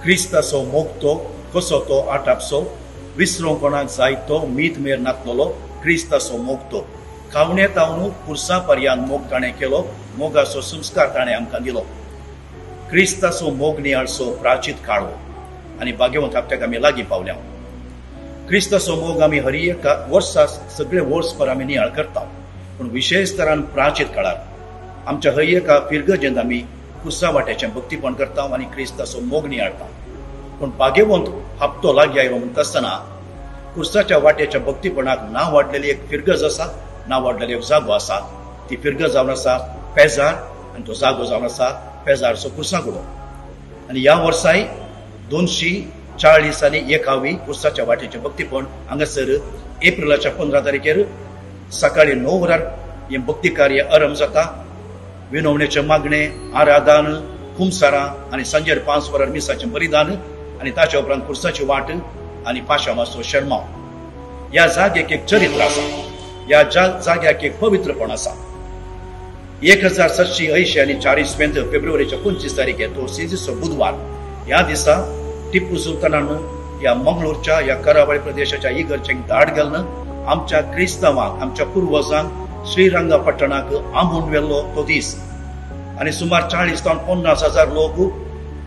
क्रिस्ताचो मोग तो कसो तो आटापसो, विसरोंक कोणाक जाय तो मीत मेर नातलोलो क्रिस्ताचो मोग तो. खावणे तावन पुरसा पर्यान मोग ताणें केलो, मोगाचो संस्कार ताणें आमकां दिलो. क्रिस्ताचो मोग नियाळचो प्राचीत काळो आनी भाग्यवंत हप्त्याक आमी लागीं पावल्या. क्रिस्ताचो मोग आमी हर एका वर्सा सगळे वर्सभर आमी नियाळ करता, पूण विशेश तरान प्राचीत काळार आमच्या हर एका फिरगजेंत आमी कुर्सा वाट्याचें भक्तीपण करता आनी क्रिस्ताचो मोग नियाळता. पूण भाग्यवंत हप्तो लागीं आयलो म्हणटा आसतना कुर्साच्या वाट्याच्या भक्तीपणाक नांव वाडलेली एक फिरगज आसा, नांव वाडलेली एक जागो आसा. ती फिरगज जावन आसा पेजार आनी तो जागो जावन आसा पेजारचो कुर्सागुडो. आनी ह्या वर्साय 240 आनी 1 कुर्साच्या वाटेचें भक्तीपण हांगासर एप्रिलाच्या 15 तारखेर सकाळी 9 वरार हें भक्ती कार्य आरंभ जाता. विनवणेचें मागणें, आराधन, कुमसारां आनी सांजेर 5 वरार मिसाचें बलिदान आनी ताच्या उपरांत कुर्साची वाट आनी पाशामाचो शेरमाव. ह्या जाग्याक एक चरित्र आसा, ह्या जाग्याक एक पवित्रपण आसा. 1780 आनी 40 फेब्रुवारीच्या 25 तारखेर तो सेजीचो बुधवार, ह्या दिसा टिप्पू सुलतानान ह्या मंगळूरच्या ह्या करावळी प्रदेशाच्या इगर्जेक धाड घालून आमच्या क्रिस्तांवांक, आमच्या पुर्वजांक श्रीरंगपट्टणाक आंबून व्हेल्लो तो दीस. आनी सुमार 40 ते 50 हजार लोक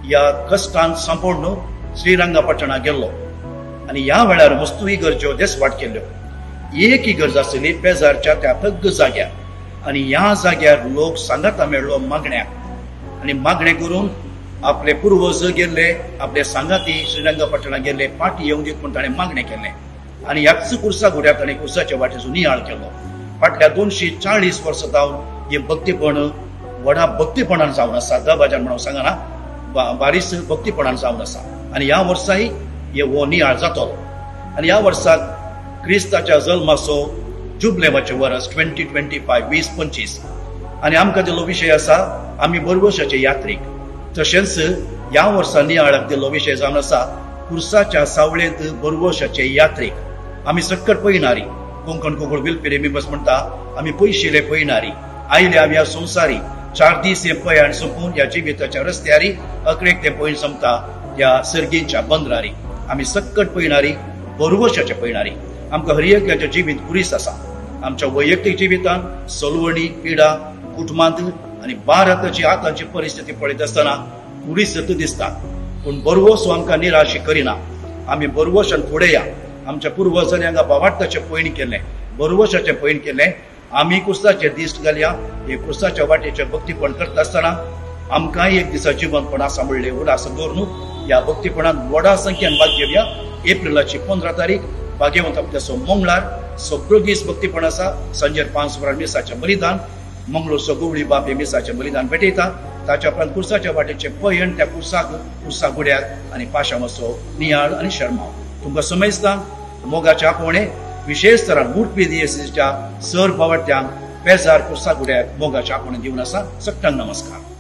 ह्या कश्टान सांपोडून श्रीरंगपट्टणाक गेल्लो. आनी ह्या वेळार वस्तू इगर्ज्यो देसवाट केल्ल्यो. एक इगर्ज आसली पेजारच्या त्या तग्ग जाग्यार आनी ह्या जाग्यार लोक सांगाता मेळ्ळो मागण्याक आनी मागणें करून आपले पुर्वज गेल्ले, आपले सांगाती श्रीरंगपट्टणाक गेल्ले, पाटी येवन दीत म्हूण ताणें मागणें केलें. आनी ह्याच कुर्सा गुड्यार ताणें कुर्साच्या वाटेचो नियाळ केलो. फाटल्या 240 वर्सां जावन हें भक्तीपण व्हडा भक्तीपणान जावन आसा. दबाज्यान म्हणून सांगना, बारीस भक्तीपणान जावन आसा. आनी ह्या वर्साय हे हो नियाळ जातलो. आनी ह्या वर्साक क्रिस्ताच्या जल्माचो जुबलेवाचें वर्स 2025 2025 आनी आमकां दिल्लो विशय आसा आमी बरवशाचे यात्रीक. तशेंच ह्या वर्सा नियाळाक दिल्लो विशय जावन आसा कुर्साच्या सावळेंत बरवशाचे यात्रीक. आमी सक्कट पयणारी, कोंकण कोंकण विलपिरे मेंबर्स म्हणटा आमी पयशिले पयणारी, आयले आमी ह्या संवसारी 4 दीस हे पयाण सोंपून ह्या जिविताच्या रस्त्यारी अकरेक ते पयण सोंपता ह्या सर्गींच्या बंदरारी. आमी सक्कट पयणारी, बरवशाचे पयणारी. आमकां हर एकल्याच्या जिवीत कुरीस आसा. आमच्या वैयक्तीक जिवितांत सलवणी, पिडा, कुटुंबांत आनी भारताची आतांची परिस्थिती पळयत आसतना कुरीस दिसता. पूण बरवसो आमकां निराशी करिना. आमी बरवशान फुडें या. आमच्या पुर्वजांनी हांगा बावार्थाचें पयण केलें, बरवशाचें पयण केलें. आमी कुर्साचेर दिश्ट घालया. हे कुर्साच्या वाटेचें भक्तीपण करता आसतना आमकांय एक दिसा जिवंतपण आसा म्हणलें उडास दवरून ह्या भक्तीपणांत व्हडा संख्येन भाग घेवया. एप्रिलाची 15 तारीख भाग्यवंत आपल्याचो मंगळार सगळो दीस भक्तीपण आसा. सांजेर 5 वरां मिसाचें बलिदान, मंगळूरचो गवळी बाप हे मिसाचें बलिदान भेटयता. ताच्या उपरांत कुर्साच्या वाटेचें पयण त्या कुर्साक, कुर्सा गुड्याक आनी पाशामाचो नियाळ आनी शर्माव. तुमकां समजता मोगाच्या आपोवणें विशेश तरान मुटपी दियेसीच्या सर बावट्यांक पेजार कुर्सा गुड्याक मोगाच्या आपोवणें दिवन आसा. सट्टांग नमस्कार.